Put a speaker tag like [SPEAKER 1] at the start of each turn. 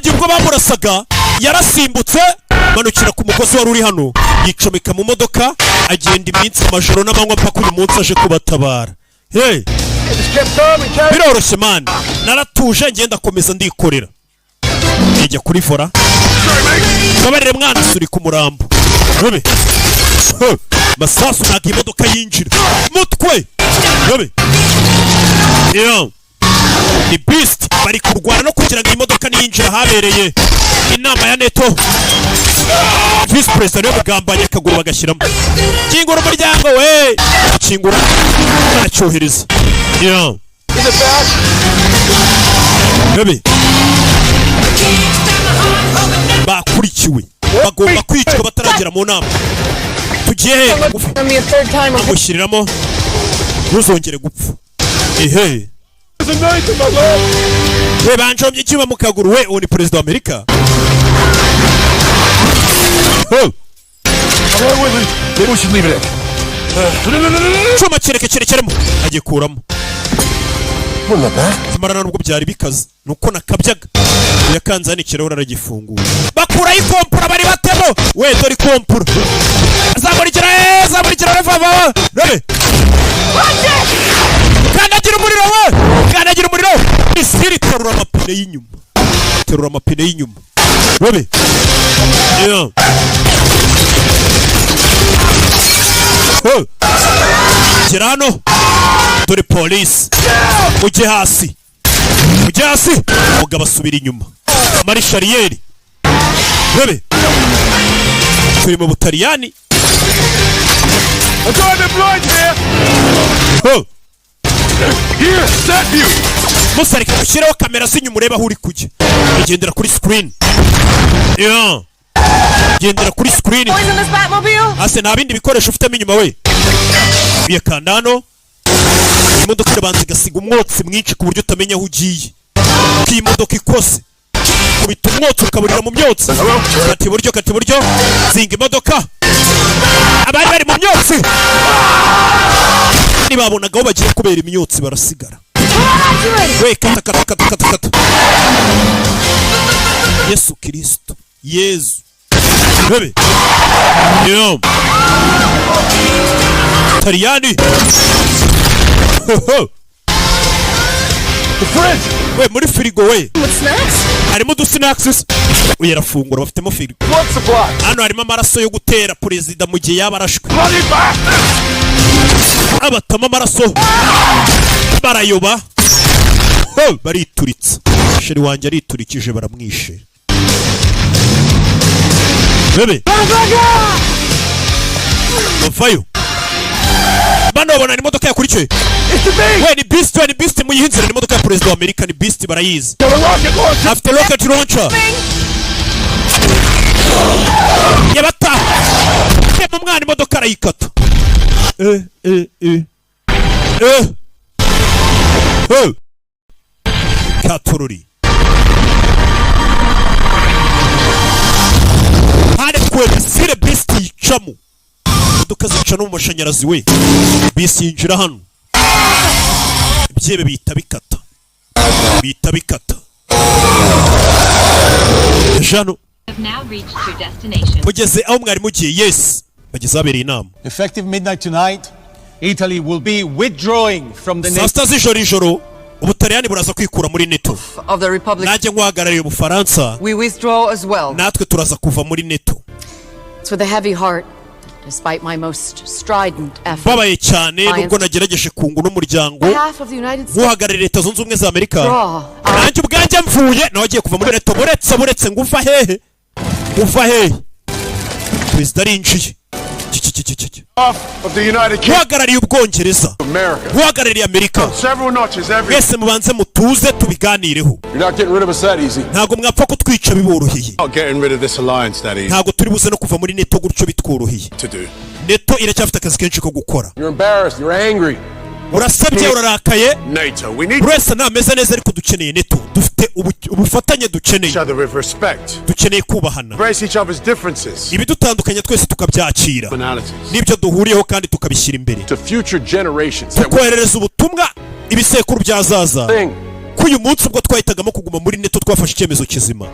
[SPEAKER 1] Gihe ubwo bamurasaga yarasimbutse, manukira ku mugozi wari uri hano, yicomeka mu modoka, agenda iminsi, amajoro n'amanywa, mpaka uyu munsi aje kubatabara. Hey, biroroshye man, naratuje, ngenda akomeza ndikorera, ijya kuri volant. Babarire mwana, surika umurambo rube. Huh. Masasu, ntabwo imodoka yinjira mutwe rube. Yeah. Ni Beast, bari kurwana no kugira ngo iyi modoka niyinjira ahabereye inama ya NATO. Visi perezida niwe mugambanye, akaguru bagashyiramo. Kingura umuryango we, kingura, baracyohereza. Yeah. Bebe bakurikiwe, bagomba kwicwa bataragera mu nama. Tugiye he? Ngufi.
[SPEAKER 2] Me a third time.
[SPEAKER 1] Amushyiriramo, ntuzongere gupfa. Ehe we, banjombye icyuma mu kaguru we. Uwo ni perezida wa Amerika. Ho!
[SPEAKER 3] Maybe we should leave it in.
[SPEAKER 1] Cyuma kireke, kirekeremo, agikuramo.
[SPEAKER 3] Wasn't that bad?
[SPEAKER 1] Nyamara nubwo byari bikaze nuko nakabyaga. Yakanze hano, ikirahure aragifungura, bakuraho ikompura bari batemo we. Dore ikompura, zamurikira, zamurikira vuba vuba rebe. Kandagira umuriro we, kandagira umuriro. Isiri terura amapine y'inyuma, terura amapine y'inyuma rebe. Yeah. Ho. Gera hano, dore polisi. Mujye hasi, mujye hasi. Umugabo asubira inyuma, marishariyeri rebe. Turi mu Butaliyani.
[SPEAKER 3] I'm driving blind here!
[SPEAKER 1] Ho.
[SPEAKER 3] Here, set you!
[SPEAKER 1] Musa, reka dushyireho kamera z'inyuma urebe aho uri kujya. Igendera kuri screen. Yeah. Gendera kuri screen.
[SPEAKER 2] Boys in this Batmobile?
[SPEAKER 1] Ase nta bindi bikoresho ufitemo inyuma we? Uyakanda hano, imodoka irabanza igasiga umwotsi mwinshi ku buryo utamenya aho ugiye. Ko iyi modoka ikose kubita umwotsi, ukaburira mu myotsi. Kata iburyo, kata iburyo, zinga imodoka. Abari bari mu myotsi ntibabonaga aho bagiye kubera imyotsi, barasigara we. Kata, kata, kata, kata, kata. Yesu Kirisito, Yezu bebe yo Taliyani. Ho.
[SPEAKER 3] The fridge!
[SPEAKER 1] We, muri firigo we.
[SPEAKER 2] With snacks?
[SPEAKER 1] Harimo udusnacks. Uyu arafungura, bafitemo firigo.
[SPEAKER 3] Blood supply!
[SPEAKER 1] Hano harimo amaraso yo gutera perezida mu gihe yaba arashwe.
[SPEAKER 3] Bloody bastard!
[SPEAKER 1] Abatama amaraso barayoba. Ho, barituritsa. Chéri wanjye ariturikije, baramwishe bebe, bavayo. Bano babona ni imodoka yakurikiye.
[SPEAKER 3] It's the beast!
[SPEAKER 1] We, ni Beast we, ni Beast, muyihe inzira. Ni imodoka ya perezida wa Amerika, ni Beast, barayizi.
[SPEAKER 3] Got a rocket launcher!
[SPEAKER 1] Afite rocket launcher. Yabata mu mwana, imodoka arayikata. Eh eh eh eh eh, katorori. Harekuwe missile, Beast yicamo. Imodoka zica no mu mashanyarazi we. Bisi yinjira hano, ibyebe bihita bikata, bihita bikata. Jano.
[SPEAKER 4] Have now reached your destination.
[SPEAKER 1] Mugeze aho mwari mugiye. Yes, bageze ahabereye inama.
[SPEAKER 5] Effective midnight tonight, Italy will be withdrawing from the
[SPEAKER 1] Saa 6 z'ijoro, ijoro, Ubutaliyani buraza kwikura muri NATO.
[SPEAKER 2] Of the Republic.
[SPEAKER 1] Nanjye nk'uhagarariye Ubufaransa,
[SPEAKER 2] We withdraw as well.
[SPEAKER 1] natwe turaza kuva muri NATO.
[SPEAKER 6] It's with a heavy heart, despite my most strident efforts.
[SPEAKER 1] Mbabaye cyane, nubwo nagerageje kunga n'umuryango,
[SPEAKER 6] Behalf of the United States.
[SPEAKER 1] nk'uhagarariye Leta Zunze Ubumwe za Amerika,
[SPEAKER 6] Draw.
[SPEAKER 1] nanjye ubwanjye mvuye, nawe agiye kuva muri NATO. Buretse, buretse, ngo uva hehe? Uva hehe? Perezida arinjiye. Ki- ki- ki- ki- ki.
[SPEAKER 3] Off of the United Kingdom
[SPEAKER 1] Uhagarariye Ubwongereza,
[SPEAKER 3] of America.
[SPEAKER 1] uhagarariye Amerika,
[SPEAKER 3] Several notches every.
[SPEAKER 1] mwese mubanze mutuze, tubiganireho.
[SPEAKER 3] You're not getting rid of us that easy.
[SPEAKER 1] Ntabwo mwapfa kutwica biboroheye.
[SPEAKER 3] Not getting rid of this alliance that easy
[SPEAKER 1] Ntabwo turi buze no kuva muri NATO gutyo bitworoheye.
[SPEAKER 3] to do.
[SPEAKER 1] NATO iracyafite akazi kenshi ko gukora.
[SPEAKER 3] You're embarrassed. You're angry.
[SPEAKER 1] Urasabye, urarakaye.
[SPEAKER 3] NATO. We need
[SPEAKER 1] Buri wese ntameze neza, ariko dukeneye NATO. Dufite ubufatanye dukeneye.
[SPEAKER 3] each other with respect.
[SPEAKER 1] Dukeneye kubahana.
[SPEAKER 3] Embrace each other's differences.
[SPEAKER 1] Ibidutandukanya twese tukabyakira,
[SPEAKER 3] Commonalities.
[SPEAKER 1] n'ibyo duhuriyeho kandi tukabishyira imbere.
[SPEAKER 3] To future generations. That we
[SPEAKER 1] Tukoherereza ubutumwa ibisekuru byazaza
[SPEAKER 3] thing.
[SPEAKER 1] ko uyu munsi ubwo twahitagamo kuguma muri NATO twafashe icyemezo kizima.